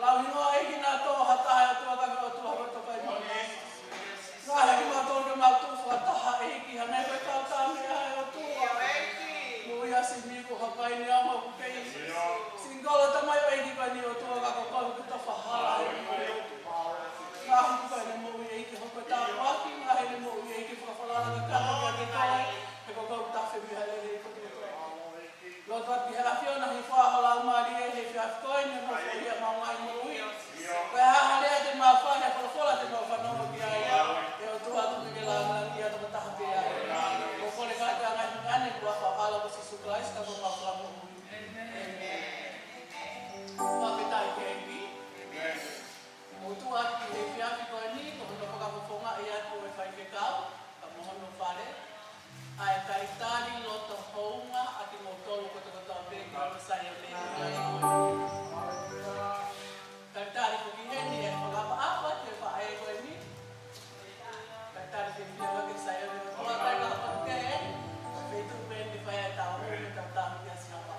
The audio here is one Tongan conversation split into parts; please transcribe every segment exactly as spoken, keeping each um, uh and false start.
Lau hingoa ʻEiki naʻa tō ha taha ʻe ʻOtua ka ko e ʻOtua ko e toka ʻi moni. Ngaahi ʻEiki mau tō ke mau tuʻu fakataha ʻEiki hangē ko e kau tame ʻa e ʻOtua. Moʻui ʻa Simiku ha kai ni au mau kei. Singola tamai ʻEiki ko eni ʻOtua ka ko koe ke tofa hala ʻEiki. Ngaahi ʻEiki ko eni moʻui ʻEiki hoko tāpuaki, ngaahi ʻEiki moʻui ʻEiki fakafalala ka kata kia te koe, he ko koe tafe mi hale he ko te koe. Lotu atu ki he ʻAfiona hifo ʻa ho Laumālie he efiafi ko eni, nofoʻia ʻemau ngaahi moʻui. Ko e hā ha lea te mau fai, ha folofola te mau fanongo ki ai, ʻe ʻOtua atu ke ke lāngilangiʻia tokotaha pē ai. Ko e kole kātoa ngaahi meʻa ni, ʻi he huafa ʻo ho ʻAlo ko Sīsū Kalaisi, ka ko homau Fakamoʻui. ʻĒmeni. Fakafetaʻi ki he ʻEiki. ʻOku tuʻu atu ki he efiafi ko eni, ko hono fakafofongaʻi atu ʻe he faifekau, pea mo hono fale, ʻa e talitali loto hounga ʻa kimoutolu kotokotoa pē ki Saione. Talitali foki heni ʻe fakaʻapaʻapa ki he faʻē ko eni. Talitali fiefia ki Saione, ʻoku ʻikai ke hoko atu ki heni. Feituʻu pē eni ke fai ai ʻetau moʻui, ʻetau tauhi ʻa Sihova.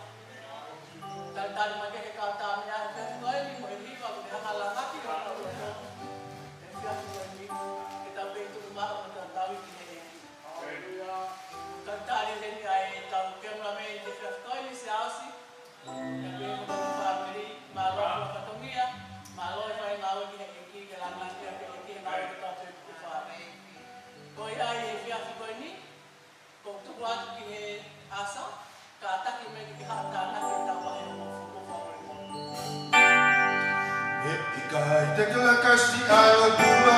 Talitali mai ki he kau tame ʻa e efiafi ko eni, mo e hiva, mo e hangalangaki, mo e tau loto. Efiafi ko eni, ke tau feituʻu maʻu, mo tau tauhi ki he ʻEiki. Talitali heni ʻa e tau cameraman ʻi he efiafi ko eni, Siaosi. Pea pehē ki hono fāmili, mālō hono fatongia, mālō e fai ngāue ki he ʻEiki, ke lāngilangiʻia ki he ʻEiki, he ngāue kotoa pē ʻoku ke fai. Ko ia ʻi he efiafi ko eni, ʻoku tuku atu ki he ʻasa, kātaki mai ke ke haʻu tānaki ʻetau vahe hongofulu, fakamolemole. ʻIkai te ke lakasi ʻa e ʻOtua,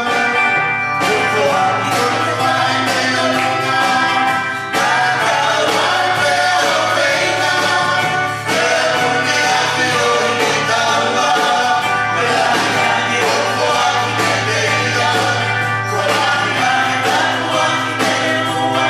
te ko ʻApi o te vai me ʻolunga, ka kau ai pē ʻo veina, te puni ʻapi o ni taua, me la ni o ko ʻApi te te ia, ko la ni a ni ka tua ki te ua.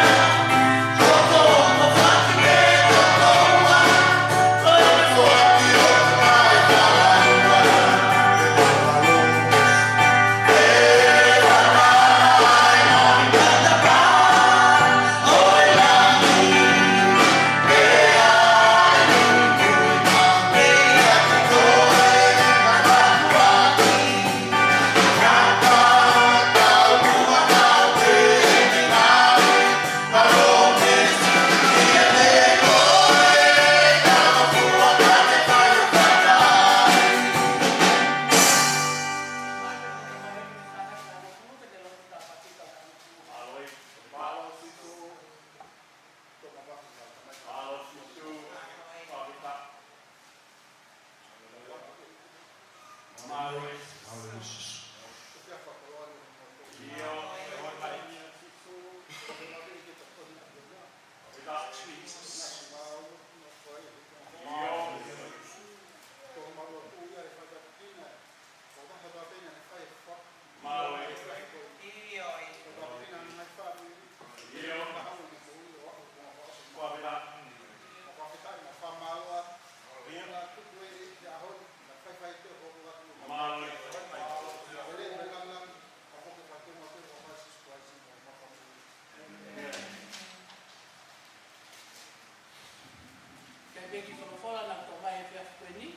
Kae pehē ki he folofola naʻe toʻo mai he efiafi ko eni,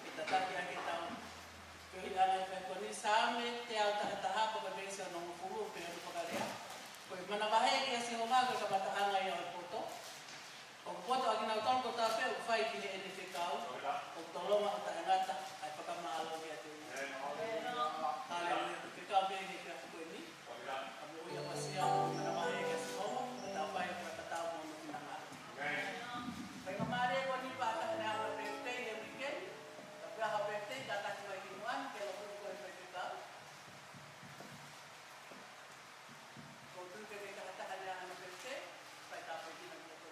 ke tataki ʻaki ʻetau feohiʻanga he efiafi ko eni, Saame teau taha taha, pea ko e veesi hono hongofulu, pea ʻoku fakalea: Ko e manavahē kia Sihova ko e kamataʻanga ia ʻo e poto. ʻOku poto ʻa kinautolu kotoa pē ʻoku fai ki heʻene fekau, ʻoku tolonga ʻo taʻengata ʻa e fakamālō kiate ia. Haleluia, ko e fekau pē he efiafi ko eni. Ka moʻui ʻapasia mo manavahē kia Sihova, ʻo tau fai ʻo fakatatau mo hono finangalo. Faingamālie ko eni pea ka ne ʻalu birthday he weekend, ka pea ha birthday kātaki mai ki muʻa ni ke lotu ko e faifekau. Ko tu ke ne ka hata hale ana pete, fai ka pe kina mo ko.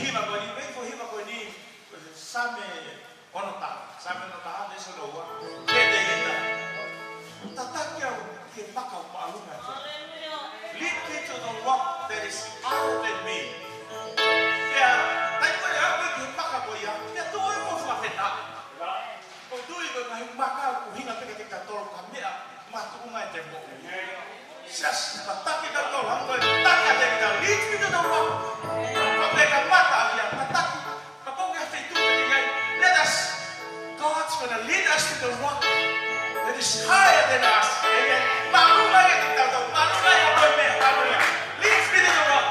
Hiva ko eni, veifo hiva ko eni, Saame ono taha, Saame ono taha, veesi ono ua. Pea te hita. Tataki au ki he maka ʻoku māʻolunga ʻiate au. Lead me to the rock that is higher than me. Pea, taimi ko ē ʻe aʻu ki he maka ko ia, pea tuʻu ʻo fakafetaʻi. Ko e tui ko e ngaahi maka ʻoku ʻuhinga pē kiate kitautolu ko ha meʻa makatuʻunga ʻi he moʻui. Just tataki kitautolu, hangē ko e tataki ʻa Tēvita, lead me to the rock. Ka pea kamata ʻa ia, tataki, kapau ʻoku ʻi ai ha feituʻu ʻoku ʻikai, let us, God's gonna lead us to the rock that is higher than us. Amen. Māʻolunga ia kiate kitautolu, māʻolunga ia ko e meʻa, hallelujah. Lead me to the rock.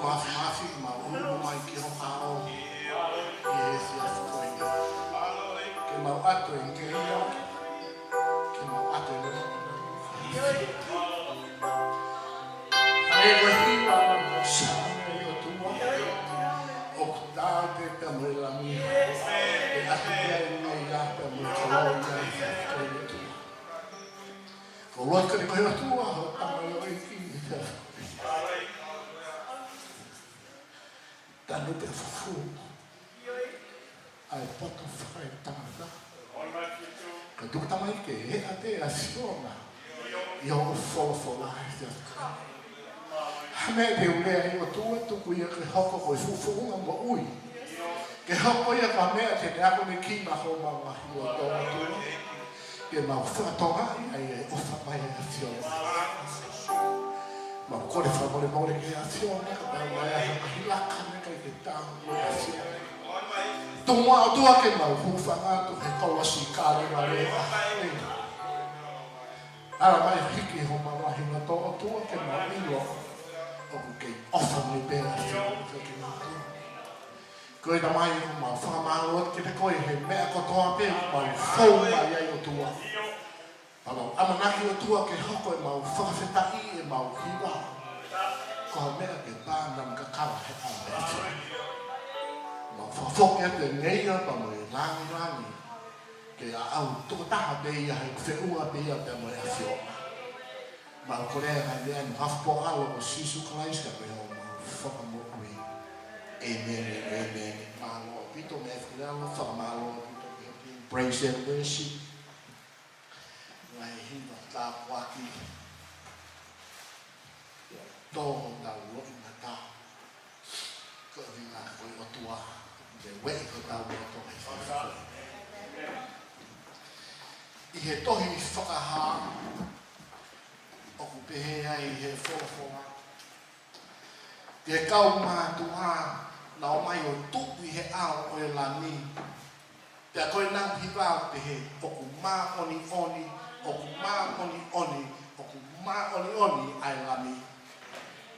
Māfimafi, mau ʻunu mai ki ho ʻao ʻi he efiafi ko eni. Ke mau ʻatu e ngeia, ke mau ʻatu e lelei. Hangē ko e hiva ʻa Saame, ʻOtua, ʻoku tā pē pea mo e langi, ʻe ʻasi ai e ngeia pea mo e kolōlia ʻi he efiafi ko eni, ʻOtua. Ko e lotu ko eni ko e ʻOtua, ho tamaioʻeiki, tanu pea fufū ʻa e poto fakaetangata. Ka tuku, Tamai, ke ʻi ai pē ʻa Siona ʻi hoʻo folofola he efiafi ko eni. Ha meʻa te u lea ai, ʻOtua, tuku ia ke hoko ko e fuʻu founga moʻui. Ke hoko ia ko ha meʻa te ne akonekina homau ngaahi loto, ʻOtua. Ke mau fakatokangaʻi ai e ʻofa mai ʻa e ʻAfiona. Mau kole fakamolemole ki he ʻAfiona, ka tau mai ai ha ngaahi laka naʻe ʻikai ke tau mo e ʻAfiona. Tuku muʻa, ʻOtua, ke mau hūfanga atu he kolosi Kalevale. Ala mai hiki homau ngaahi loto, ʻOtua, ke mau ʻilo ʻoku kei ʻofa mai pē ʻa e ʻAfiona kiate kinautolu. Ko ia, Tamai, ʻoku mau fakamālō atu kiate koe he meʻa kotoa pē ʻoku mau fou mai ai, ʻOtua. Pea mau ʻamanaki, ʻOtua, ke hoko ʻemau fakafetaʻi, ʻemau hiva, ko ha meʻa ke pānana kakala he ʻao ʻo e ʻAfiona. Mau fakafoki atu e ngeia pea mo e lāngilangi ke ʻaʻau tokotaha pē ia, he feʻunga pē ia pea mo e ʻAfiona. Mau kole ʻa e ngaahi meʻa ni ʻi he huafa pōʻali ʻo Sīsū Kalaisi, ko homau Fakamoʻui. ʻĒmeni, ʻēmeni. Mālō ʻaupito, mei he fale ʻalo, fakamālō ʻaupito ki he team Praise and Worship. Ngaahi hiva tāpuaki. Tō hotau loʻimata. Ko e ʻuhinga ko e ʻOtua, ke ueʻi hotau loto he efiafi ko eni. ʻI he tohi Fakahā, ʻoku pehē ai he folofola: Ki he kau mātuʻa naʻa nau ō mai ʻo tuʻu ʻi he ʻao ʻo e Lami, pea ko ʻenau hiva ʻoku pehē: ʻOku māʻoniʻoni, ʻoku māʻoniʻoni, ʻoku māʻoniʻoni ʻa e Lami.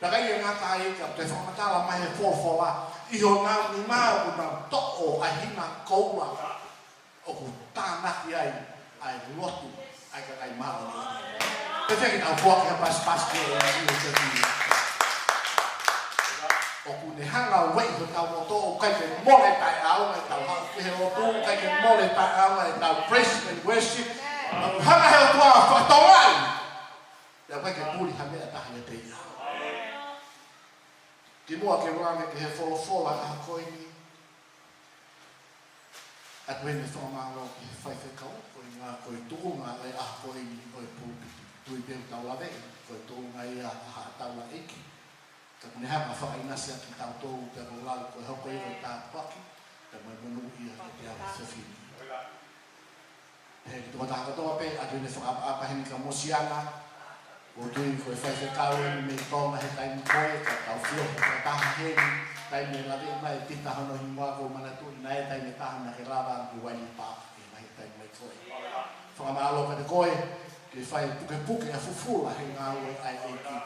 Pea ʻikai ke ngata ai, ka ʻoku toe fakamatala mai he folofola, ʻi honau nima ʻoku nau toʻo ʻa e hina koula, ʻoku tānaki ai ʻa e lotu ʻa e kakai māʻoniʻoni. Pea ʻikai ke tau foaki ha pasipasi ki he ʻEiki ʻo te ki. ʻOku ne hanga ʻo ueʻi hotau loto, ʻoku ʻikai ke mole taʻeʻaonga ʻetau haʻu ki he lotu, ʻoku ʻikai ke mole taʻeʻaonga ʻetau praise and worship. ʻOku hanga he ʻOtua ʻo fakatokangaʻi, pea ʻoku ʻikai ke puli ha meʻa ʻe taha ʻiate ia. Kimuʻa ke u lave ki he folofola ʻa e ʻaho ko eni, ʻoatu eni e fakamālō ki he faifekau, ko e ʻuhinga ko e tuʻunga ʻo e ʻaho ko eni ʻo e pulpiti. Tui pē ʻoku tau laveʻi, ko e tuʻunga ia ʻa haʻa taulaʻeiki. Ka ʻoku ne hanga ʻo fakaʻinasi ʻaki kitautolu, pea ko e lau ko e hoko ia ko e tāpuaki, pea mo e monūʻia kiate au he efiafi ni. He ki he tokotaha kotoa pē, ʻoatu eni e fakaʻapaʻapa heni kia Mosiana, ʻoku ou tui ko e faifekau eni mei Tonga he taimi ko ē, ka tau feohi fakataha heni, taimi ʻe laveʻi mai ʻe Pita hono hingoa, ʻoku ou manatuʻi naʻe ʻi ai e taimi ʻe taha naʻa ke lava ʻi Waini Pāka, ʻi he ngaahi taimi mai ko ē. Fakamālō kiate koe, ke fai pukepuke ʻa e fufula he ngāue ʻa e ʻEiki.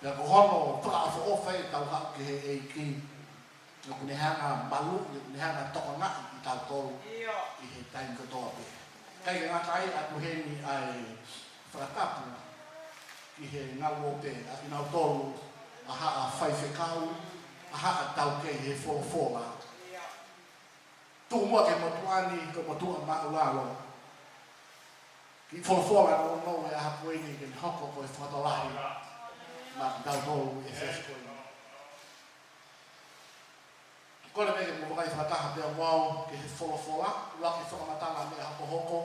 Pea ko hono fakaʻofoʻofa ʻetau haʻu ki he ʻEiki, ʻoku ne hanga ʻo maluʻi, ʻoku ne hanga ʻo tokangaʻi kitautolu ʻi he taimi kotoa pē. ʻIkai ke ngata ai, ʻoatu heni ʻa e fakatapu ki he ngāue pē ʻa kinautolu, ʻa haʻa faifekau, ʻa haʻa taukei he folofola. Tuku muʻa ki he motuʻa ni, ko e motuʻa māʻulalo. Kiʻi folofola nounou ʻa e ʻaho ko eni ke ne hoko ko e fakatokolahi maʻa kitautolu he efiafi ko eni. Kole pē ke mou vakai fakataha pē mo au ki he folofola, ʻuluaki Fakamatala mei he Hokohoko,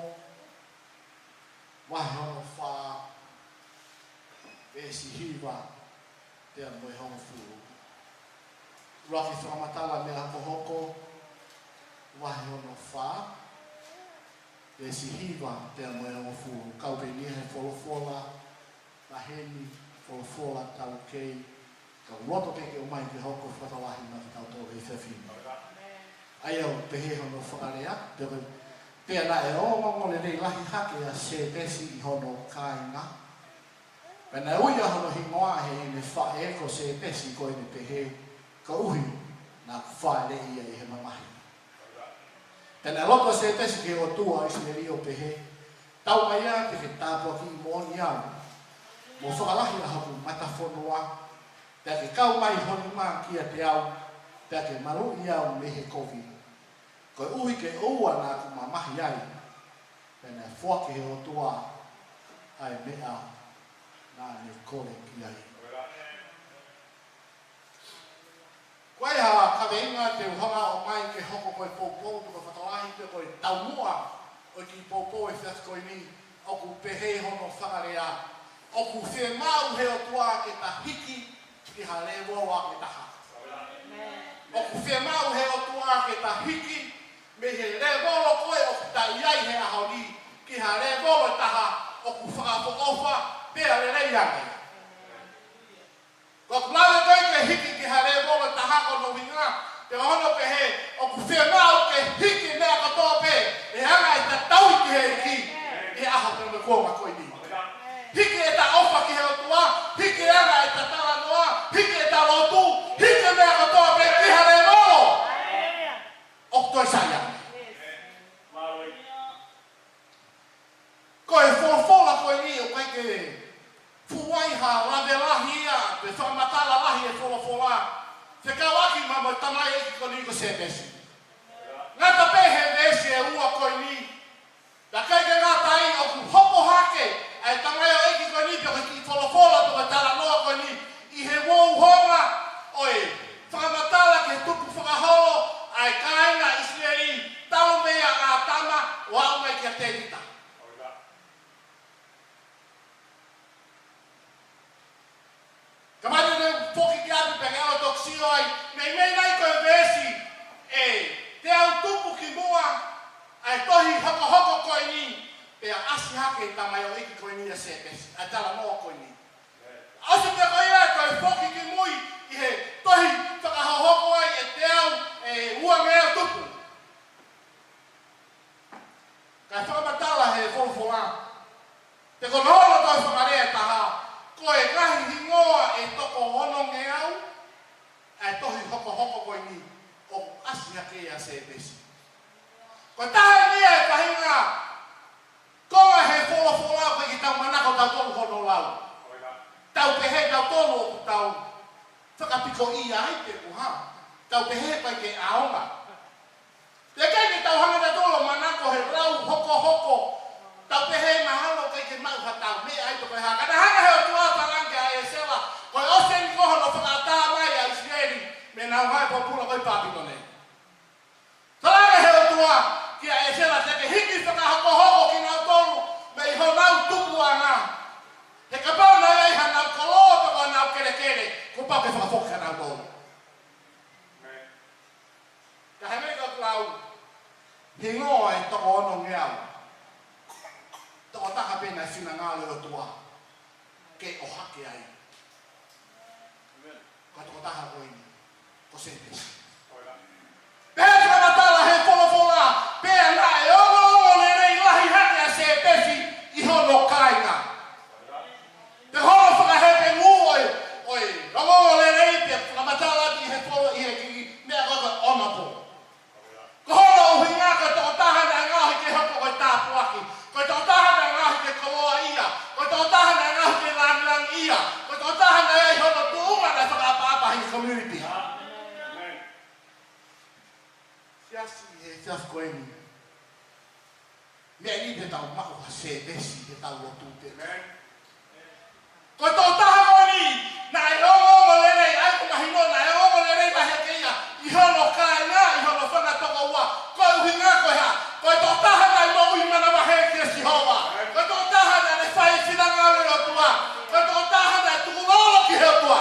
vahe hono fā, veesi hiva pea mo e hongofulu. ʻUluaki Fakamatala mei he Hokohoko, vahe hono fā, veesi hiva pea mo e hongofulu. Kau pē eni he folofola maheni, folofola taukei, ka ʻoku ou loto pē ke ʻomai ke hoko fakatokolahi maʻa kitautolu he efiafi ni. ʻA ia ʻoku pehē hono fakalea: Pea, pea naʻe ongoongolelei lahi hake ʻa Sēpesi ʻi hono kāinga, Pea naʻe ui ʻa hono hingoa ʻe heʻene faʻē ko Sēpesi, ko ʻene pehē, koeʻuhi naʻa ku fāʻeleʻi ia ʻi he mamahi. Pea naʻe lotu ʻa Sēpesi ki he ʻOtua ʻo ʻIsileli ʻo pehē, Tau mai ā ke ke tāpuakiʻi moʻoni au, mo fakalahi ʻa hoku matafonua, pea ke kau mai ho nima kiate au, pea ke maluʻi au mei he kovi, koeʻuhi ke ʻoua naʻa ku mamahi ai. Pea naʻe foaki ʻe he ʻOtua ʻa e meʻa naʻa ne kole ki ai. Ko e hā e kaveinga te u hanga ʻo ʻomai ke hoko ko e poupou, pe ko e fakalahi, pe ko e taumuʻa ʻo e kiʻi poupou ʻo e efiafi ko eni? ʻOku pehē hono fakalea, ʻoku fiemaʻu ʻe he ʻOtua ke ta hiki ki ha lēvolo ʻe taha. ʻOku fiemaʻu ʻe he ʻOtua ke ta hiki mei he lēvolo ko ē ʻoku ta ʻi ai he ʻaho ni ki ha lēvolo ʻe taha ʻoku fakaʻofoʻofa pea lelei ange. Ko ʻeku lave ko ē ke hiki ki ha lēvolo ʻe taha, ko hono ʻuhinga, te u hanga ʻo pehē, ʻoku fiemaʻu ke hiki e meʻa kotoa pē, ʻe anga ʻeta tauhi ki he ʻEiki ʻi he ʻaho pea mo e kuonga ko eni. Hiki ʻeta ʻofa ki he ʻOtua, hiki e anga ʻeta talanoa, hiki ʻeta lotu, hiki e meʻa kotoa pē ki ha lēvolo ʻoku toe sai ange. Ko e folofola ko eni ʻoku ʻikai ke fuʻu ai ha lave lahi ia, pe fakamatala lahi e folofola fekauʻaki mo e tamaioʻeiki ko eni ko Sēpesi. Ngata pē he veesi ʻe ua ko eni, naʻe ʻikai ke ngata ai, ʻoku hopo hake ʻa e tamaioʻeiki ko eni pe ko e kiʻi folofola pe ko e talanoa ko eni ʻi he uouhonga ʻo e fakamatala ki he tukufakaholo ʻa e kāinga ʻIsileli, talu mei a ʻĀtama ʻo aʻu mai kia Tēvita. Kapau te u foki ki ʻapi pea ke ʻalu ʻo toki sio ai, meimei nai ko e veesi ʻe teau tupu kimuʻa ʻa e tohi hokohoko ko eni, pea ʻasi hake e tamaioʻeiki ko eni ʻa Sēpesi, ʻa e talanoa ko eni. ʻOsi pē ko ia ʻe toe foki kimui ʻi he tohi fakahohoko ai ʻe teau, ʻe uangeau tupu. Kae fakamatala ʻe he folofola, pe ko hono toe fakalea ʻe taha, ko e ngaahi hingoa ʻe toko onongeau ʻa e tohi hokohoko ko eni ʻoku ʻasi hake ʻia Sēpesi. Ko e taha eni ʻa e faʻahinga konga he folofola ʻoku ʻikai ke tau manako tautolu hono lau. Tau pehē tautolu ʻoku tau fakapikoʻia ai pe ko e hā. Tau pehē ʻoku ʻikai ke ʻaonga. Pea ʻikai ke tau hanga tautolu ʻo manako he lau hokohoko. Tau pehē mahalo ʻikai ke maʻu haʻatau meʻa ai pe ko e hā. Ka naʻe hanga ʻe he ʻOtua ʻo talaange kia ʻĒsela, ko e ʻosi eni ko hono fakaʻatā mai ʻa ʻIsileli mei he ngaahi pōpula ko ē ʻi Pāpilone. Talaange ʻe he ʻOtua kia ʻĒsela te ke hiki fakahokohoko kinautolu mei honau tupuʻanga. He kapau naʻe ʻi ai hanau koloa pe ko hanau kelekele, kuo pau ke fakafoki kia nautolu. Ka he meʻa ko ē ʻoku lau, hingoa ʻe toko onongeau. Tokotaha pē naʻe finangalo e ʻOtua ke ʻohake ai. Ko e tokotaha ko eni ko Sēpesi. Pea fakamatala ʻe he folofola, pea naʻe ongoongo lelei lahi hake ʻa Sēpesi ʻi hono kāinga. Pea ko hono fakahepengū ʻo e, ʻo e ongoongo lelei, pea fakamatala ʻi he folo-, ʻi he kiʻi meʻa ko ē ko e honorable. Ko hono ʻuhinga ko e tokotaha naʻe ngaohi ke hoko ko e tāpuaki. Ko e tokotaha naʻe ngaohi ke koloaʻia. Ko e tokotaha naʻe ngaohi ke langilangiʻia. Ko e tokotaha naʻe ʻi ai hono tuʻunga naʻe fakaʻapaʻapa ʻi he community. Siasi, he siasi ko eni. Meʻa ni te tau maʻu ha Sēpesi, te tau lotu pē. Ko e tokotaha ko eni, naʻe ongoongo lelei, ʻa ia ʻoku mahino, naʻe ongoongo lelei lahi hake ia ʻi hono kāinga, ʻi hono fanga tokoua. Ko e ʻuhinga ko e hā? Ko e tokotaha naʻe moʻui manavahē kia Sihova. Ko e tokotaha naʻe fai finangalo e ʻOtua. Ko e tokotaha naʻe tukulolo ki he ʻOtua.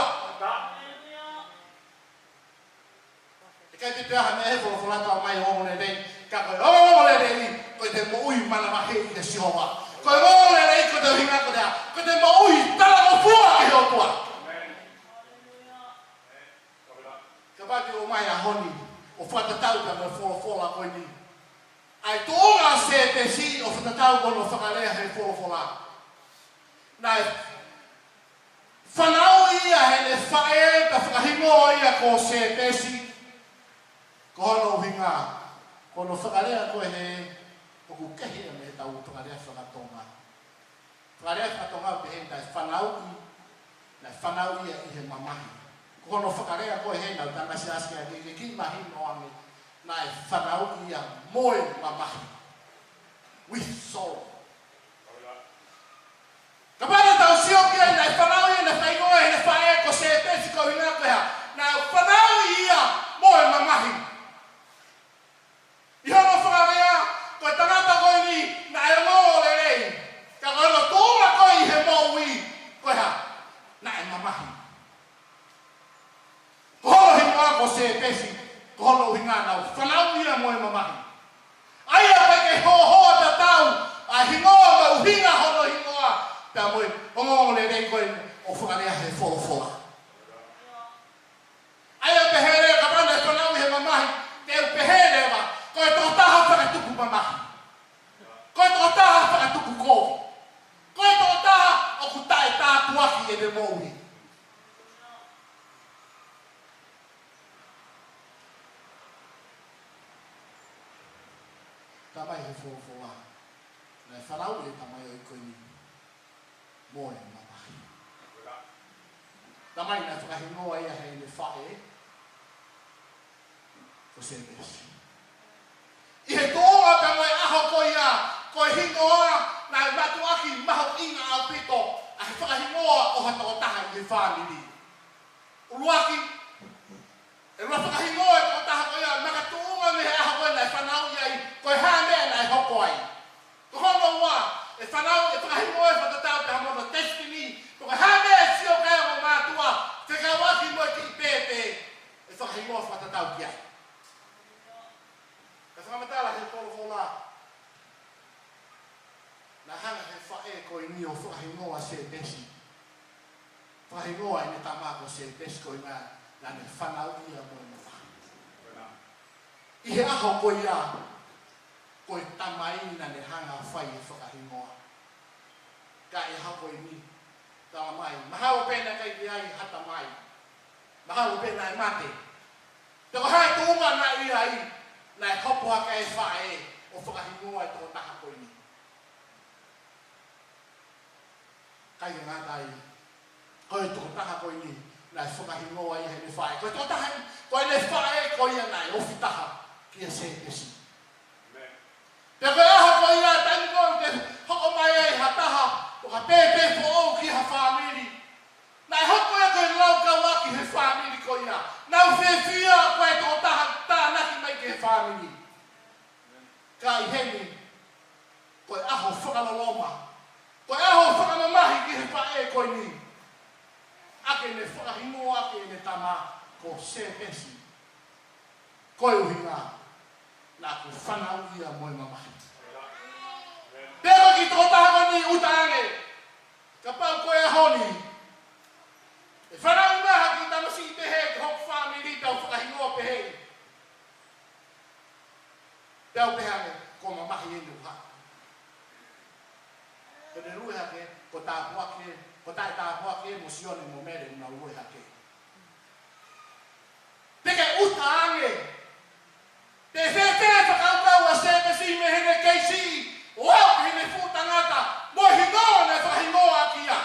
ʻIkai ke toe ʻi ai ha meʻa he folofola ʻoku ʻomai ʻo ongoongo lelei, ka ko e ongoongo lelei, ko ʻete moʻui manavahē kia Sihova. Ko e ongoongo lelei, ko ʻete ʻuhinga ko ʻete, ko ʻete moʻui talangofua ki he ʻOtua. Kapau te u ʻomai he ʻaho ni ʻo fakatatau pea mo e folofola ko eni, ʻa e tuʻunga ʻo Sēpesi ʻo fakatatau mo hono fakalea he folofola. Naʻe Faʻē, pea fakahingoa ia ko Sēpesi, ko hono ʻuhinga, ko hono fakalea ko ē he, ʻoku kehe ia mei heʻetau fakalea faka-Tonga. Fakalea faka-Tonga ʻoku pehē naʻe fanauʻi, naʻe fanauʻi ia ʻi he mamahi. Ko hono fakalea ko ē he naʻa tau asiasi ai ke, ke kiʻi mahino ange, naʻe fanauʻi ia mo e mamahi. With sorrow. Kapau te tau sio ki ai, naʻe fanauʻi ia, naʻe fakahingoa ʻe he faʻē ko Sēpesi ko e ʻuhinga ko e hā? Naʻe fanauʻi ia mo e mamahi. ʻI hono fakalea, ko e tangata ko eni naʻe ongoongo lelei. Ka ko hono tuʻunga ko ē ʻi he moʻui, ko e hā? Naʻe mamahi. Ko hono hingoa ko Sēpesi, ko hono ʻuhinga naʻe fanauʻi ia mo e mamahi. ʻA ia ʻoku ʻikai ke hohoa tatau ʻa e hingoa mo e ʻuhinga hono hingoa, pea mo e ongoongo lelei ko ē ʻoku fakalea he folofola. ʻA ia ʻoku pehē leva, kapau naʻe fanauʻi he mamahi, te u pehē leva, ko e tokotaha fakatupu mamahi. Ko e tokotaha fakatupu kovi. Ko e tokotaha ʻoku taʻetāpuaki ʻene moʻui. Talamai he folofola, naʻe fanauʻi e tamaioʻeiki ko eni mo e mamahi. Talamai naʻe fakahingoa ia heʻene faʻē ko Sēpesi. ʻI he tuʻunga pea mo e ʻaho ko ia, ko e hingoa naʻe mātuʻaki mahuʻinga ʻaupito ʻa e fakahingoa ʻo ha tokotaha ʻi he fāmili. ʻUluaki, ʻe ʻuluaki fakahingoa e tokotaha ko ia, makatuʻunga mei he ʻaho ko ē naʻe fanauʻi ai, ko e hā e meʻa naʻe hoko ai. Ko hono ua, ʻe fanauʻi, ʻe fakahingoa e fakatatau pea mo hono destiny, ko e hā e meʻa ʻe sio ki ai ʻa e mātuʻa, fekauʻaki mo e kiʻi pēpē, ʻe fakahingoa fakatatau ki ai. Ka fakamatala he folofola, naʻe hanga he faʻē ko eni ʻo fakahingoa Sēpesi. Fakahingoa ʻene tama ko Sēpesi ko e ʻuhinga naʻa ne fanauʻi ia mo e mamahi. ʻI he ʻaho ko ia, ko e tamai naʻa ne hanga fai e fakahingoa. Ka ʻi he ʻaho ko eni, talamai, mahalo pē naʻe ʻikai ke ʻi ai ha tamai. Mahalo pē naʻe mate. Pea ko e hā e tuʻunga naʻe ʻi ai, naʻe hopo hake e faʻē ʻo fakahingoa e tokotaha ko eni. ʻIkai ke ngata ai, ko e tokotaha ko eni naʻe fakahingoa ia heʻene faʻē. Ko e tokotaha, ko ʻene faʻē ko ia naʻe ofi taha kia Sēpesi. Pea ko e ʻaho ko ia, taimi ko ē te hoko mai ai ha taha, ʻo ka pēpē foʻou ki ha fāmili, naʻe hoko ia ko e laukau ʻaki he fāmili ko ia. Nau fiefia ko e tokotaha tānaki mai ki he fāmili. Ka ʻi heni, ko e ʻaho fakaloloma, ko e ʻaho fakamamahi ki he faʻē ko eni, ʻa ʻene fakahingoa ʻaki ʻene tama ko Sēpesi. Ko e ʻuhinga, naʻa ku fanauʻi ia mo e mamahi. Pea ko e kiʻi tokotaha ko eni ʻuta ange, kapau ko e ʻaho ni, ʻe fanauʻi mai ha kiʻi tamasiʻi pehē ki hoku fāmili, pea u fakahingoa pehē. Pea u pehē ange, ko mamahi eni ʻoku haʻu. Pea te lue hake, ko e tāpuaki, ko e taʻetāpuaki mo Sione mo Mele ʻoku nau lue hake. Te ke ʻuta ange. Te fēfē e fakakaukau ʻa Sēpesi mei heʻene kei siʻi, ʻo aʻu ki heʻene fuʻu tangata, mo e hingoa naʻe fakahingoa ʻaki ia.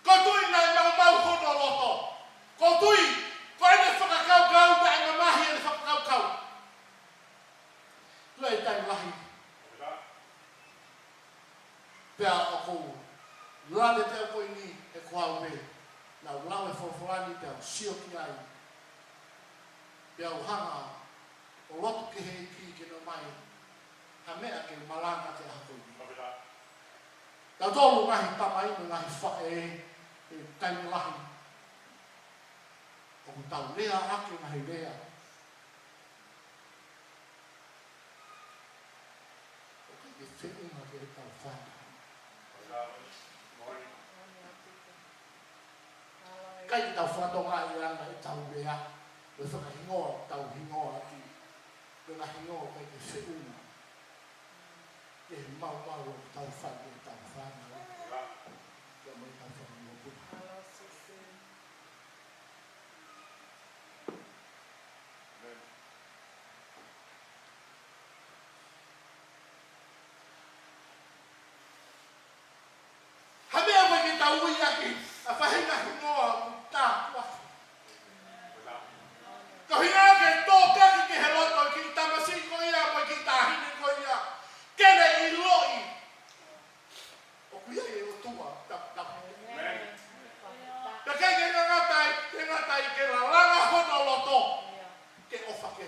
ʻOku ou tui naʻe maumau hono loto. ʻOku ou tui, ko ʻene fakakaukau, taʻemamahi ʻene fakakaukau. Tuʻu ai e taimi lahi. Pea ʻoku ou lave pē au ko eni he ko au pē naʻa ku lau e folofola ni pea u sio ki ai. Pea u hanga ʻo lotu ki he ʻEiki ke ne ʻomai ha meʻa ke malanga ki he ʻaho ko eni. Tautolu ngaahi tamai mo e ngaahi faʻē, he taimi lahi ʻoku tau lea ʻaki e ngaahi lea ʻoku ʻikai ke feʻunga ki heʻetau fānau. ʻIkai ke tau fakatokangaʻi ange ʻetau lea, ko e fakahingoa ʻoku tau hingoa ʻaki, ko e ngaahi hingoa ʻoku ʻikai ke feʻunga ki he maumau ʻoku tau fai ki heʻetau fānau. Pea mo ʻetau fānau pē.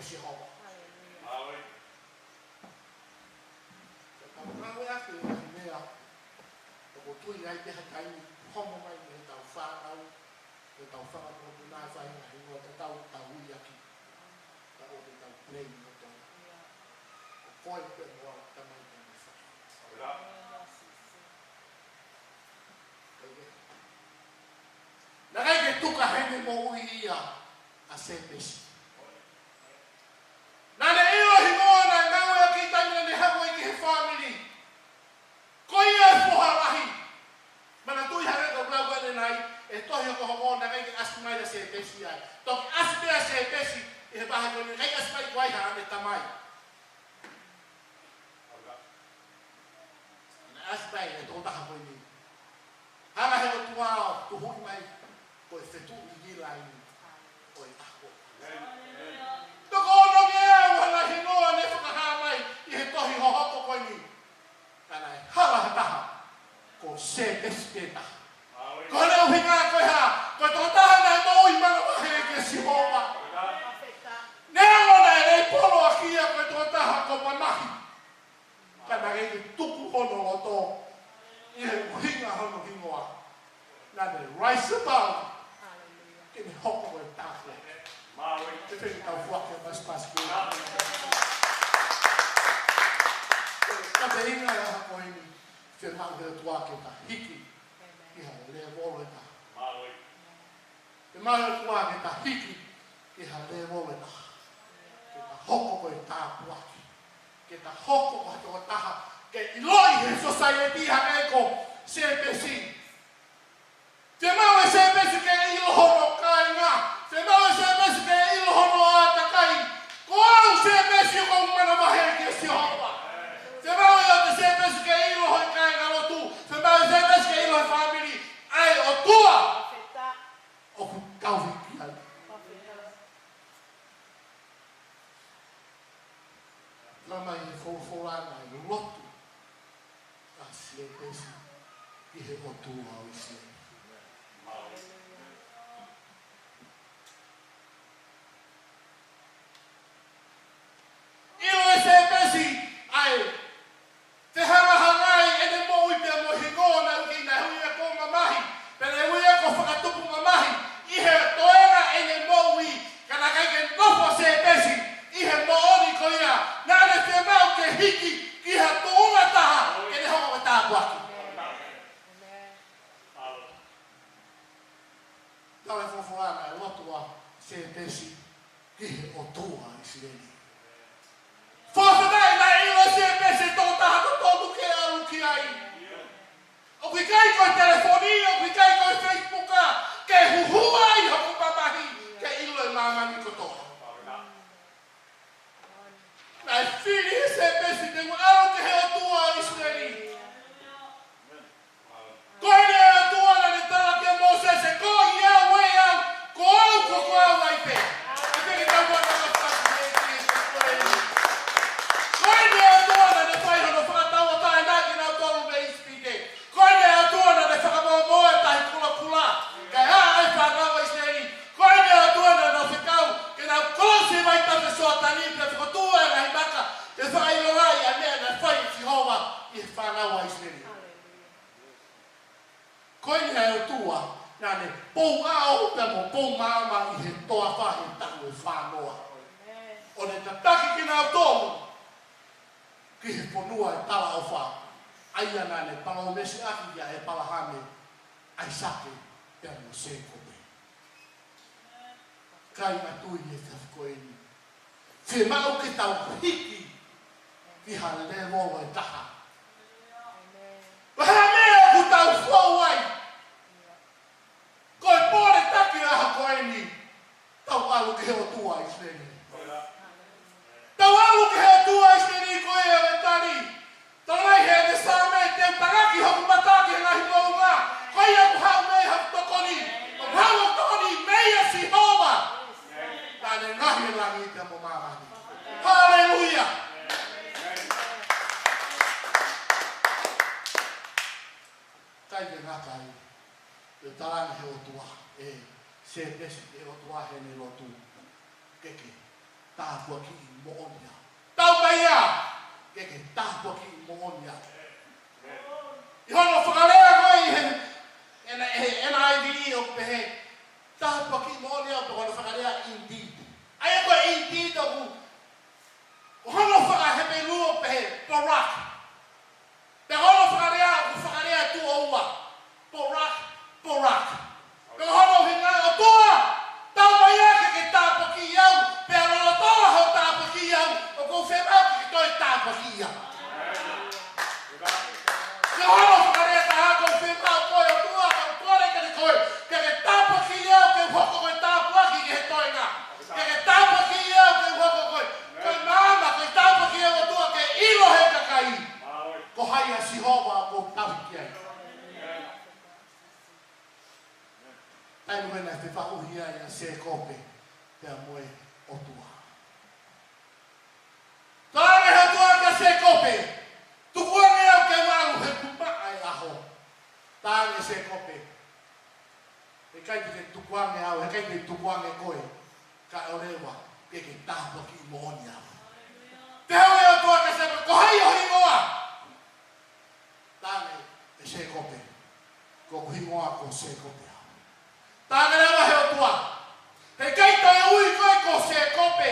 Sihova. Haleluia. Ka tau ngāueʻaki e ngaahi meʻa, ʻoku tui ai pē ha taimi, homo mai mei heʻetau fānau, mei heʻetau fanga motuʻa naʻe fai e ngaahi meʻa tatau, tau ui ʻaki. Ka ʻoku tau play ʻi loto. Ko koe pē mo au, tamai pē mo fai. Naʻe ʻikai ke tuku heni moʻui ia ʻa Sēpesi. Naʻa ne ʻilo e hingoa naʻe ngāueʻaki he taimi naʻa ne haʻu ai ki he fāmili. Ko ia e foha lahi. Manatuʻi hangē ko e lau ko eni ʻanenai, ʻi he tohi ʻo Homo naʻe ʻikai ke ʻasi mai ʻa Sēpesi ai. Toki ʻasi pē ʻa Sēpesi ʻi he vahe ko eni, ʻikai ʻasi mai ko hai haʻane tamai. Naʻe ʻasi mai e tokotaha ko eni. Hanga he ʻOtua ʻo tuhuʻi mai ko e fetuʻu ʻi he laine ʻo e ʻaho. Toko ono ngeau hano hingoa naʻe fakahā mai ʻi he tohi hohoko ko eni. Ka naʻe hala ha taha, ko Sēpesi pē taha. Ko hono ʻuhinga ko e hā? Ko e tokotaha naʻe moʻui manavahē kia Sihova. Neongo naʻe leipolo ʻaki ia ko e tokotaha ko e mamahi. Ka naʻe ʻikai ke tuku hono loto ʻi he ʻuhinga hono hingoa. Naʻa ne rise above ke ne hoko ko e tāpuaki. Te tau foaki e pasipasi ki he kātoanga ʻi he ʻaho ko eni, fiemaʻu he ʻOtua ke ta hiki ki ha lēvolo ʻe taha. Fiemaʻu he ʻOtua ke ta hiki ki ha lēvolo ʻe taha. Ke ta hoko ko e tāpuaki. Ke ta hoko ko ha tokotaha ke ʻiloʻi he society hangē ko Sēpesi. Fiemaʻu ʻe Sēpesi ke ʻilo hono kāinga. Fiemaʻu ʻe Sēpesi ke ʻilo hono ʻātakai. Ko au Sēpesi ʻoku ou manavahē kia Sihova. Fiemaʻu ʻe Sēpesi ke ʻilo hoʻo kāingalotu. Fiemaʻu ʻe Sēpesi ke ʻilo e fāmili. ʻA e ʻOtua ʻoku tau hiki ai. Talamai ʻe he folofola naʻe lotu ʻa Sēpesi ki he ʻOtua ʻo ʻIsileli. ʻIlo ʻe Sēpesi ʻa e fehangahangai ʻene moʻui pea mo e hingoa naʻe ui ki ai, naʻe ui ia ko e mamahi, pea naʻe ui ia ko e fakatupu mamahi, ʻi he toenga ʻene moʻui, ka naʻe ʻikai ke nofo Sēpesi ʻi he moʻoni ko ia, naʻa ne fiemaʻu ke hiki ki ha tuʻunga ʻe taha, ke ne hoko ko e tāpuaki. Tala e folofola naʻe lotu ʻa Sēpesi ki he ʻOtua ʻo ʻIsileli. Fakafetaʻi naʻe ʻilo ʻe Sēpesi e tokotaha totonu ke ʻalu ki ai. ʻOku ʻikai ko e telefoni, ʻoku ʻikai ko e Facebook, ke huhua ai hoku mamahi, ke ʻilo ʻe māmani kotoa. Naʻe fili ʻe Sēpesi ke ne ʻalu ki he ʻOtua ʻo ʻIsileli. Ko eni e ʻOtua naʻa ne tala kia Mōsese, ko ia au ē au, ko au ko, ko au ai pē. ʻE peke tau ua na ka fasi e ki e ko eni. Ko eni e ʻOtua naʻa ne fai hono fakatauʻatāina kinautolu mei ʻIsipite. Ko eni e ʻOtua naʻa ne fakamōmoa e Tahi Kulakula. Kae ʻā ai e fānau ʻa ʻIsileli. Ko eni e ʻOtua naʻa ne fekau ke nau kolosi e vaitafe Soatani pea fokotuʻu e ngaahi maka ke fakaʻilongaʻi ʻa e meʻa naʻe fai ʻe Sihova ʻi he fānau ʻa ʻIsileli. Ko eni e ʻOtua naʻa ne pou ʻao pea mo pou maama ʻi he toafa he taʻu ʻe fāngofulu. ʻO ne tataki kinautolu ki he fonua ʻo e talaʻofa, ʻa ia naʻa ne palōmesi ʻaki kia ʻĒpalahame, ʻAisake, pea mo Sēkope. Kāinga tui he efiafi ko eni, fiemaʻu ke tau hiki ki ha lēvolo ʻe taha. Ko e hā e meʻa ʻoku tau fou ai? Ko e pole taki ʻa e ʻaho ko eni, tau ʻalu ki he ʻOtua ʻo ʻIsileli. Tau ʻalu ki he ʻOtua ʻo ʻIsileli, ko ia ʻe tali. Talamai ʻe he Saame, te u tangaki hoku mata ki he ngaahi moʻunga, ko ia ʻoku haʻu mei ai hoku tokoni, ʻoku haʻu hoku tokoni meia Sihova. Naʻa ne ngaohi e langi pea mo māmani. Haleluia. ʻIkai ke ngata ai, ʻe tala ange ʻe he ʻOtua, ʻe Sēpesi ʻe he ʻOtua heʻene lotu. Keke. Tāpuakiʻi moʻoni au. Tau mai ia, ke ke tāpuakiʻi moʻoni au. ʻI hono fakalea ko ē ʻi he, ʻena, he, NIV ʻoku pehē, tāpuakiʻi moʻoni au, pea ko hono fakalea indeed. ʻA ia ko e indeed ʻoku, ko hono faka-Hepelū ʻoku pehē, barak. Pea ko hono fakalea, ʻoku fakalea tuʻo ua. Barak, barak. Pea ko hono ʻuhinga, ʻOtua, tau mai ia ke ke tāpuakiʻi au, pea lolotonga hoʻo tāpuakiʻi au, ʻoku ou fiemaʻu ke ke toe tāpuakiʻi au. Pea ko hono fakalea taha, ʻoku ou fiemaʻu koe ʻOtua, ʻoku ou kole kiate koe, ke ke tāpuakiʻi au, ke u hoko ko e tāpuaki ki he toenga. Ke ke tāpuakiʻi au, ke u hoko ko e, ko e maama, ko e tāpuaki ʻa e ʻOtua, ke ʻilo ʻe he kakai ko hai ʻa Sihova ʻoku ou tauhi ki ai. Taimi ko ē naʻe fefaʻuhi ai ʻa Sēkope pea mo e ʻOtua. Talaange ʻe he ʻOtua kia Sēkope, tukuange au ke u ʻalu he kuo maʻa e ʻaho. Talaange ʻe Sēkope, heʻikai te ke tukuange au, heʻikai te ke tukuange koe, kae ʻoua leva ke ke tāpuakiʻi moʻoni au. Pehē ʻe he ʻOtua kia Sēkope, ko hai ho hingoa? Talaange ʻe Sēkope, ko hoku hingoa ko Sēkope au. Talaange leva ʻe he ʻOtua, heʻikai toe ui koe ko Sēkope,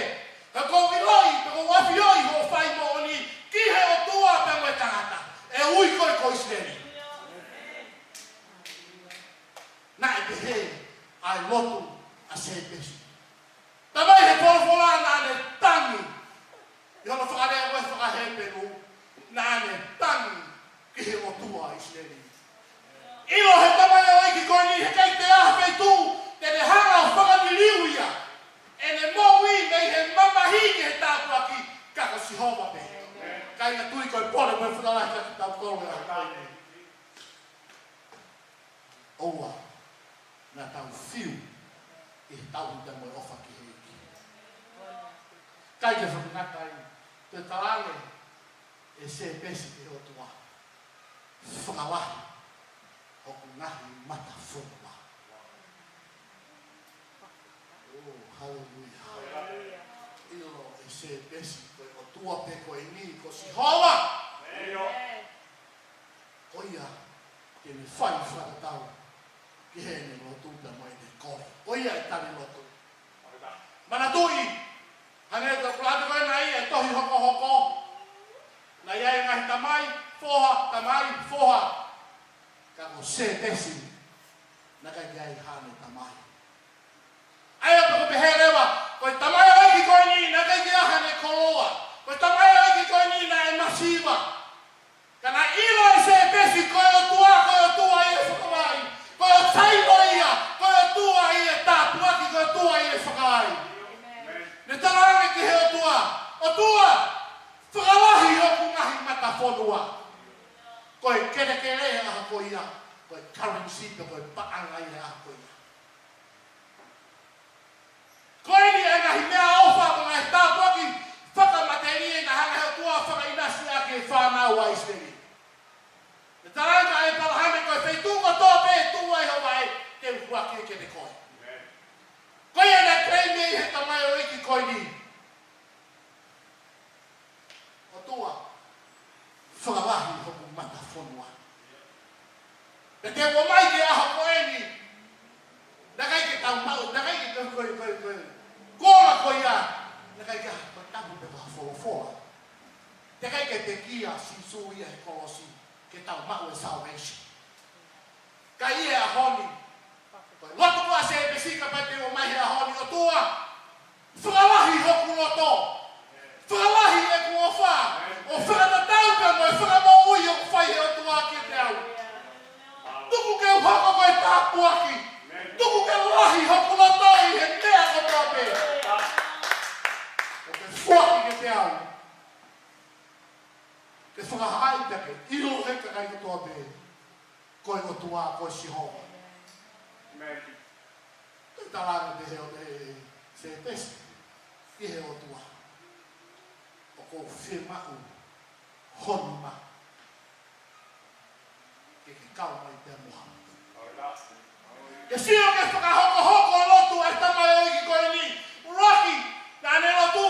he kuo u ʻiloʻi, pea kuo u ʻafioʻi hoʻo fai moʻoni ki he ʻOtua pea mo e tangata. ʻE ui koe ko ʻIsileli. Naʻe pehē ʻa e lotu ʻa Sēpesi. Talamai ʻe he folofola naʻa ne tangi. ʻI hono fakalea ko ē faka-Hepelū, naʻa ne tangi ki he ʻOtua ʻo ʻIsileli. ʻIlo ʻe he tamaioʻeiki ko eni heʻikai toe ʻi ai ha feituʻu te ne hanga ʻo fakaliliu ia ʻene moʻui mei he mamahi ki he tāpuaki, ka ko Sihova pē. Kāinga, tui ko e pole mo e fakalahi kiate kitautolu ʻi he ʻaho ko eni. ʻOua naʻa tau fiu ʻi he tauhi pea mo e ʻofa ki he ʻEiki. ʻIkai ke fakangatangata ai, toe talaange ʻe Sēpesi ki he ʻOtua, fakalahi hoku ngaahi matafonua. Oh, haleluia. ʻIlo ʻe Sēpesi ko e ʻOtua pē ko eni ko Sihova. Ko ia ke ne fai fakatatau ki heʻene lotu pea mo ʻene kole. Ko ia e tali lotu. Manatuʻi, hangē ko e palani ko ē naʻe ʻi ai e tohi hokohoko. Naʻe ʻi ai e ngaahi tamai, foha, tamai, foha. Ka ko Sēpesi, naʻe ʻikai ke ʻi ai haʻane tamai. ʻA ia ʻoku pehē leva, ko e tamaioʻeiki ko eni naʻe ʻikai ke ʻi ai haʻane koloa. Ko e tamaioʻeiki ko eni naʻe masiva. Ka naʻe ʻilo ʻe Sēpesi ko e ʻOtua, ko e ʻOtua ia ʻe fakavaʻe. Ko e ʻOtua ia, ko e ʻOtua ia ʻe tāpuaki, ko e ʻOtua ia ʻe fakavaʻe. Ne talaange ki he ʻOtua, ʻOtua, fakalahi hoku ngaahi matafonua. Ko e kelekele ʻi he ʻaho ko ia, ko e currency pe ko e paʻanga ʻi he ʻaho ko ia. Ko eni e ngaahi meʻaʻofa mo e ngaahi tāpuaki fakamatelie naʻe hanga ʻe he ʻOtua ʻo fakaʻinasi ʻaki e fānau ʻa ʻIsileli. Ne talaange kia ʻĒpalahame, ko e feituʻu kotoa pē ʻe tuʻu ai ho vaʻe, te u foaki kiate koe. Ko ia naʻe claim ʻe he tamaioʻeiki ko eni. ʻOtua, fakalahi hoku matafonua. Pea te u ʻomai ki he ʻaho ko eni. Naʻe ʻikai ke tau maʻu, naʻe ʻikai ke tau ko e, ko e, ko e. Ko e ʻaho ko ia, naʻe ʻikai ke ʻi ai ha tapu pe ko ha folofola. Naʻe ʻikai ke pekia ʻa Sīsū ia he kolosi ke tau maʻu e salvation. Ka ʻi he ʻaho ni, ko e lotu ko ē ʻa Sēpesi, kapau te u ʻomai he ʻaho ni, ʻOtua, fakalahi hoku loto. Fakalahi ʻeku ʻofa ʻo fakatatau pea mo e fakamoʻui ʻoku fai ʻe he ʻOtua kiate au. Tuku ke u hoko ko e tāpuaki. Tuku ke lahi hoku loto ʻi he meʻa kotoa pē. ʻO ke foaki kiate au. Ke fakahā pea ke ʻilo ʻe he kakai kotoa pē ko e ʻOtua ko Sihova. Amen. Toe talaange ʻe he, ʻe Sēpesi ki he ʻOtua, ʻOku ou fiemaʻu ho nima ke ke kau mai pea mo au. Ke sio ki he fakahokohoko lotu ʻa e tamaioʻeiki ko eni, ʻuluaki, naʻa ne lotu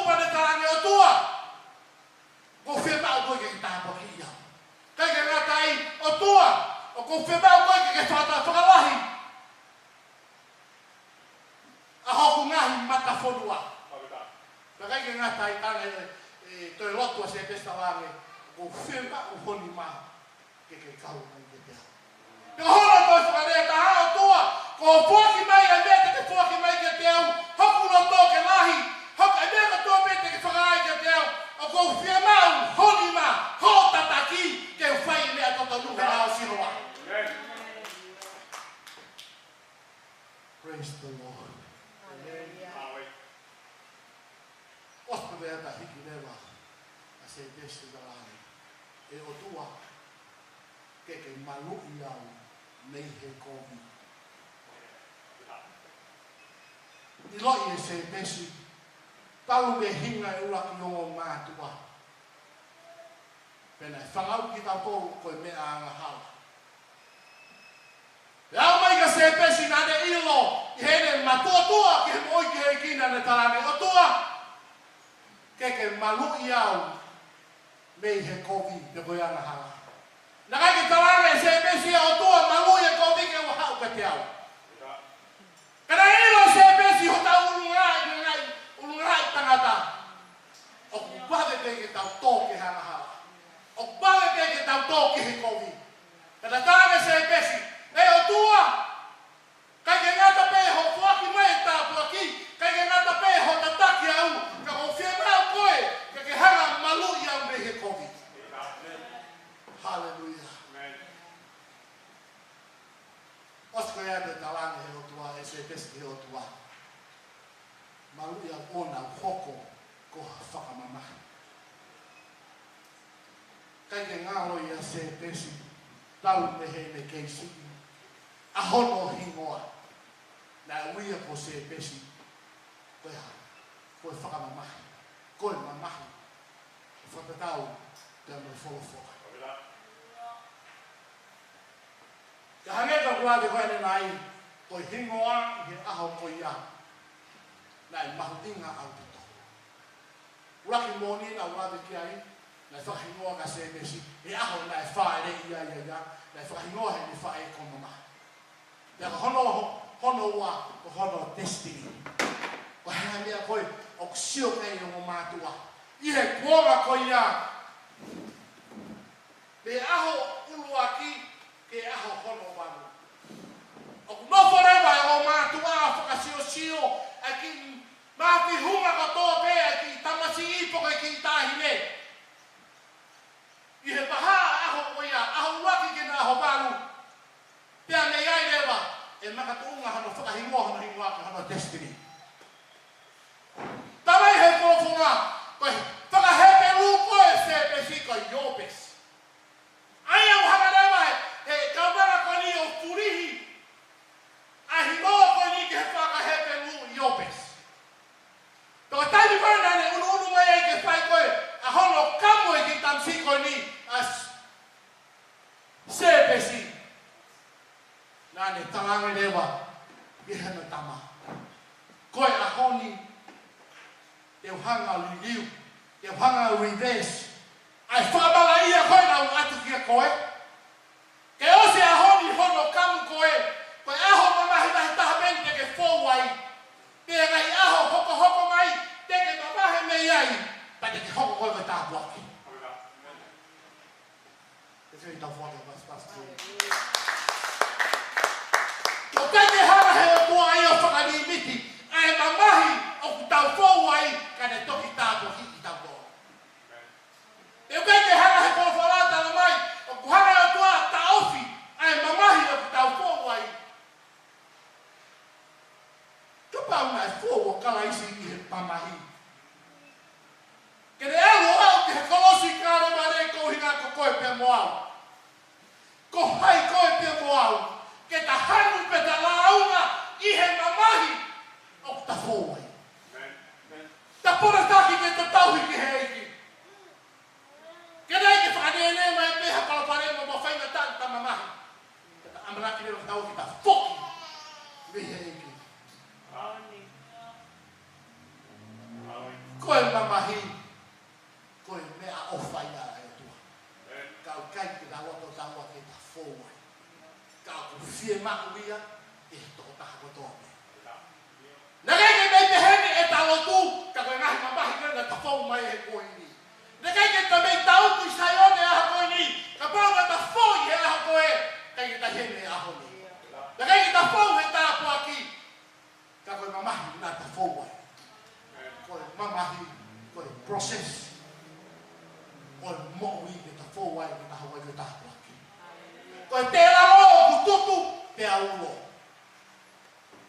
ʻOku ou fiemaʻu koe ke ke fakata-, fakalahi ʻa hoku ngaahi matafonua. Pea ʻikai ke ngata ai, tala ʻe, ʻe toe lotu ʻa Sēpesi, talaange, ʻOku ou fiemaʻu ho nima ke ke kau mai kiate au. Pea ko hono toe fakalea ʻe taha, ʻOtua, kuo u foaki mai ʻa e meʻa te ke foaki mai kiate au, hoku loto ke lahi, hoku, ʻa e meʻa kotoa pē te ke fakahā kiate au, ʻoku ou fiemaʻu ho nima, hoʻo tataki, ke u fai e meʻa totonu he ʻao ʻo Sihova. Praise the Lord. Hallelujah. ʻOsi pē pea hiki leva ʻa Sēpesi, talaange, ʻE ʻOtua, ke ke maluʻi au mei he kovi. ʻIloʻi ʻe Sēpesi, talu mei he hinga ʻo e ʻuluaki ongo mātuʻa, pea naʻe fakaʻau kitautolu ko e meʻa angahala. Pea aʻu mai kia Sēpesi, naʻa ne ʻilo ʻi heʻene matuʻotuʻa ki he moʻui ki he ʻEiki, naʻa ne talaange, ʻOtua, ke ke maluʻi au mei he kovi pe ko e angahala. Naʻe ʻikai ke talaange ʻe Sēpesi, ʻOtua, maluʻi e kovi ke u haʻu kiate au. Ka naʻe ʻilo ʻe Sēpesi, hotau ʻulungaʻi, ʻulungaʻi, ʻulungaʻi tangata, ʻoku vave pē ke tau tō ki he angahala. ʻOku vave pē ke tau tō ki he kovi. Ka naʻe talaange ʻe Sēpesi, ʻE ʻOtua, ʻikai ke ngata pē hoʻo foaki mai e tāpuaki, ʻikai ke ngata pē hoʻo tataki au, ka ʻoku ou fiemaʻu koe ke ke hanga ʻo maluʻi au mei he kovi. Haleluia. ʻOsi ko ia naʻe talaange ʻe he ʻOtua, ʻe Sēpesi ki he ʻOtua, Maluʻi au ʻo na hoko ko ha fakamamahi. ʻIkai ke ngalo ia Sēpesi, talu mei heʻene kei siʻi, ʻa hono hingoa. Naʻe ui ia ko Sēpesi, ko e hā? Ko e fakamamahi, ko e mamahi. Fakatatau pea mo e folofola. Ka hangē ko e ʻuluaki ko eni nai, ko e hingoa ʻi he ʻaho ko ia, naʻe mahuʻinga ʻaupito. ʻUluaki moʻoni naʻa ku lave ki ai, naʻe fakahingoa kia Sēpesi, he ʻaho naʻe fāʻeleʻi ai ia, naʻe fakahingoa heʻene faʻē ko Mamahi. Pea ko hono, hono ua, ko hono destiny. Ko e hā e meʻa ko ē ʻoku sio ki ai ʻa e ongo mātuʻa ʻi he kuonga ko ia, mei he ʻaho ʻuluaki ki he ʻaho hono valu. ʻOku nofo leva e ongo mātuʻa ʻo fakasiosio ʻa e kiʻi māfihunga kotoa pē ʻa e kiʻi tamasiʻi pe ko e kiʻi taʻahine ʻi he vahaʻa ʻaho ko ia, ʻaho ʻuluaki ki he ʻaho valu. Pea mei ai leva ʻe makatuʻunga hono fakahingoa hono hingoa ko hono destiny. Talamai ʻe he folofola, ko e fakaHepelū ko ē ʻo Sēpesi ko Iōpesi. ʻA ia ʻoku hanga leva ʻe he kaunanga ko eni ʻo fulihi ʻa e hingoa ko eni ki he fakaHepelū Iōpesi. Ko e taimi ko ē naʻa ne ʻunuʻunu mai ai ke fai ko ē ʻa hono kamu e kiʻi tamasiʻi ko eni ʻa Sēpesi, naʻa ne talaange leva ki heʻene tama, ko e ʻaho ni te u hanga ʻo liliu, te u hanga ʻo reverse ʻa e fakamalaʻia ko ē naʻa ku ʻoatu kiate koe. Ke ʻosi e ʻaho ni hono kamu koe, ko e ʻaho mamahi lahi taha pē eni te ke fou ai. Pea ngaahi ʻaho hokohoko mai, te ke mavahe mei ai, pea te ke hoko koe ko e tāpuaki. Te fei tau fua ke paspas te. ʻOku ʻikai ke hanga ʻe he ʻOtua ia ʻo fakalīmiti ʻa e mamahi ʻoku tau fou ai, ka ne toki tāpuakiʻi kitautolu. Pea ʻoku ʻikai ke hanga ʻe he folofola ʻo talamai ʻoku hanga ʻe he ʻOtua ʻo taʻofi ʻa e mamahi ʻoku tau fou ai. Kapau naʻe fou ʻa Kalaisi ʻi he mamahi, ke ne ʻalu ʻo aʻu ki he kolosi ʻi Kalevale koeʻuhi ko koe pea mo au. Ko hai koe pea mo au ke ta hanu pea ta lāunga ʻi he mamahi ʻoku ta fou ai? Ta pōlepole taki ke ta tauhi ki he ʻEiki. Ke ʻai ke fakanenei mai pē ha palopalema mo ha faingataʻa ʻi he mamahi, ka ta ʻamanaki leva ke ta ō ke ta foki mei he ʻEiki. Ko e mamahi, ko e meʻaʻofa ia ʻa e ʻOtua. Ka ʻoku ʻikai ke ta loto taua ke ta fou ai.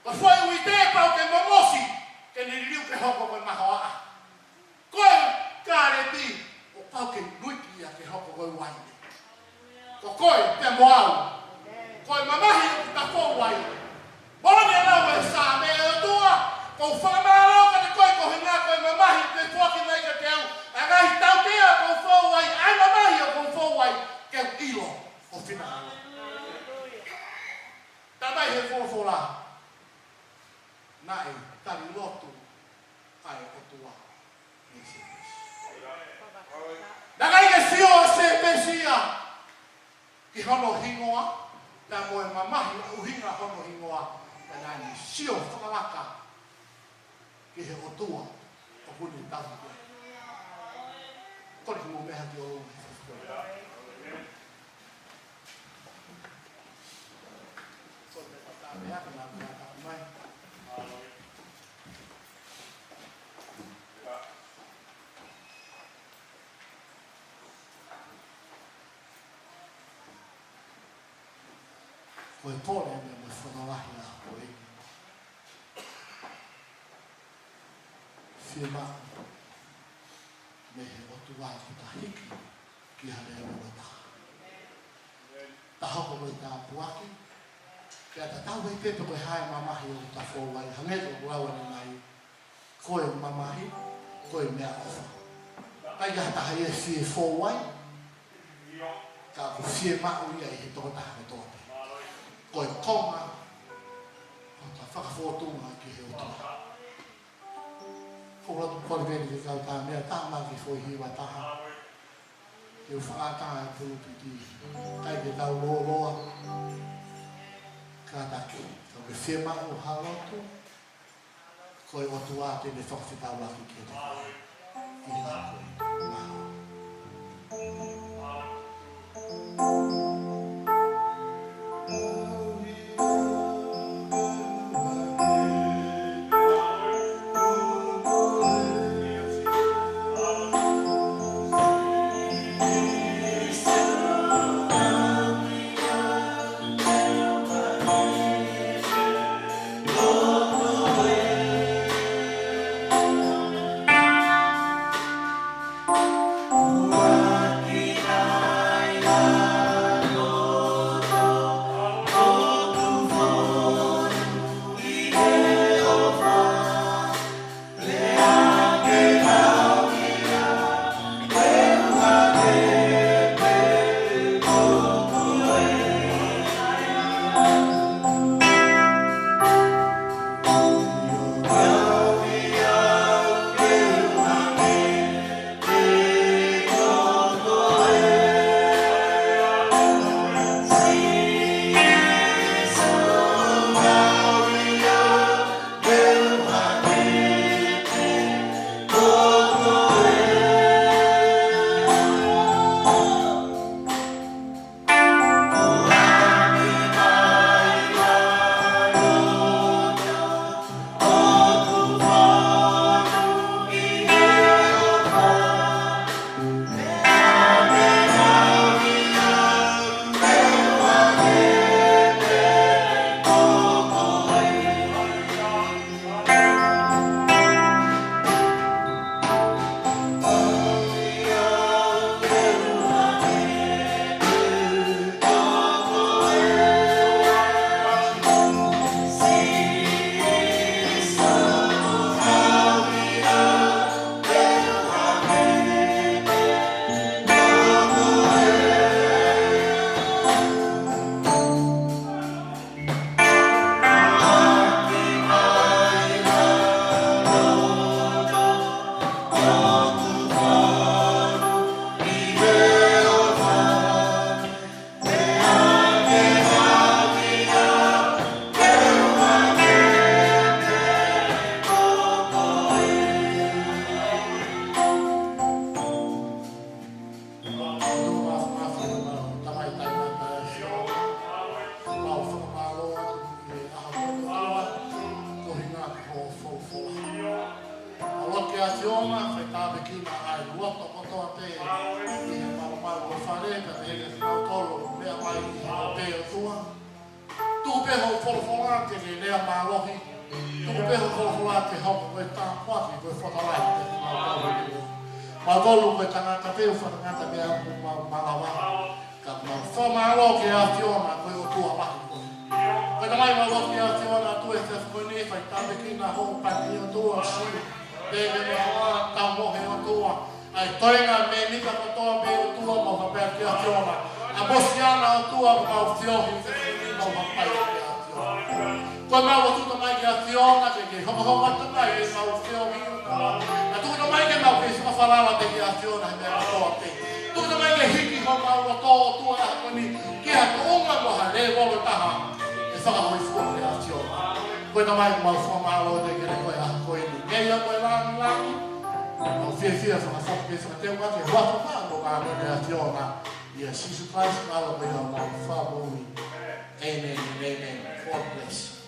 Ko e foʻi uite pau ke momosi, ke ne liliu ke hoko ko e mahoaʻa. Ko e kālepi, kuo pau ke nuiki ia ke hoko ko e uaine. Ko koe pea mo au, ko e mamahi ʻoku ta fou ai. Moʻoni e lau ʻa e Saame: ʻE ʻOtua, ʻoku ou fakamālō kiate koe koeʻuhi ko e mamahi kuo ke foaki mai kiate au, ʻa e ngaahi tautea kuo u fou ai, ʻa e mamahi ʻoku ou fou ai, ke u ʻilo ho finangalo. Talamai ʻe he folofola, naʻe tali lotu ʻa e ʻOtua mei Sēpesi. Naʻe ʻikai ke sio ʻa Sēpesi ia ki hono hingoa, pea mo e mamahi ʻuhinga hono hingoa, ka naʻá ne sio fakalaka ki he ʻOtua ʻoku ne tauhi koe. Kole ke mou meʻa ki ʻolunga he fafo. Ko e meʻa ka na ka mai. Ko e pole ʻeni mo e fononga lahi ʻa ko eni. Fiemaʻu mei he ʻOtua ke ta hiki ki ha level ʻe taha. Ta hoko ko e tāpuaki, pea ta tau ai pē pe ko e hā e mamahi ʻoku ta fou ai, hangē ko e lau ʻanenai, ko e mamahi, ko e meʻaʻofa. ʻIkai ha taha ia ʻe fie fou ai, ka ʻoku fiemaʻu ia ʻe he tokotaha kotoa pē. Ko e konga ʻo ʻeta fakafōtunga ki he ʻOtua. Ko e lotu pole pē ni ke kau tā meʻa tā mā ki he foʻi hiva ʻe taha. Ke u fakataha e pulupiti. ʻIkai ke tau lōloa. Kātaki, ka ʻoku ke fiemaʻu ha lotu, ko e ʻOtua te ne fakafetaulaki kiate koe. ʻI he ʻaho ko ē. Mālō. Ko e hinga ko e folofola. ʻOku lotu ki he ʻAfiona, fai tāpuekina ʻa e loto kotoa pē ʻi he malumalu ʻo e fale, pea pehē kiate kinautolu ʻoku meʻa mai ʻi he ʻope ʻOtua. Tuku Tuku pē hoʻo folofola ke ne lea mālohi. Tuku pē hoʻo folofola ke hoko ko e tāpuaki, ko e fakalahi kiate kimautolu. Kimautolu ko e tangata pē ʻoku fakangatangata mei he ʻaho ʻoku mau malava. Ka mau fakamālō ki he ʻAfiona ko e ʻOtua lahi koe. Ko e Tamai, mau ʻoatu ki he ʻAfiona ʻa e efiafi ko eni, fai tāpuekina hoʻo paki, ʻOtua Sīsū. Pea ke mau ʻa tau mo he ʻOtua. ʻA e toenga mēmipa kotoa pē ʻOtua, mau fakapea ki he ʻAfiona. ʻA Mosiana ʻOtua, mau feohi, feohi, mau hapai ki he ʻAfiona. Ko e mau ʻoatu Tamai ki he ʻAfiona, ke ke hokohoko atu Tamai, ʻemau feohi ʻOtua. Ka tuku Tamai ke mau kei fakafalala pē ki he ʻAfiona, he meʻa kotoa pē. Tuku Tamai ke hiki homau loto ʻOtua ʻaho ko eni, ki ha tuʻunga mo ha lēvolo ʻe taha, ʻe fakahōifua ki he ʻAfiona. Ko e Tamai, mau fakamālō atu kiate koe ʻaho ko eni. Ke ʻi ai mo e lāngilangi, mau fiefia fakafoki pē fakateuʻaki e huafa mo e māʻoniʻoni ʻa e ʻAfiona. ʻIa Sīsū Kalaisi, mālō ko ia homau Fakamoʻui. ʻĒmeni, ʻēmeni. God bless.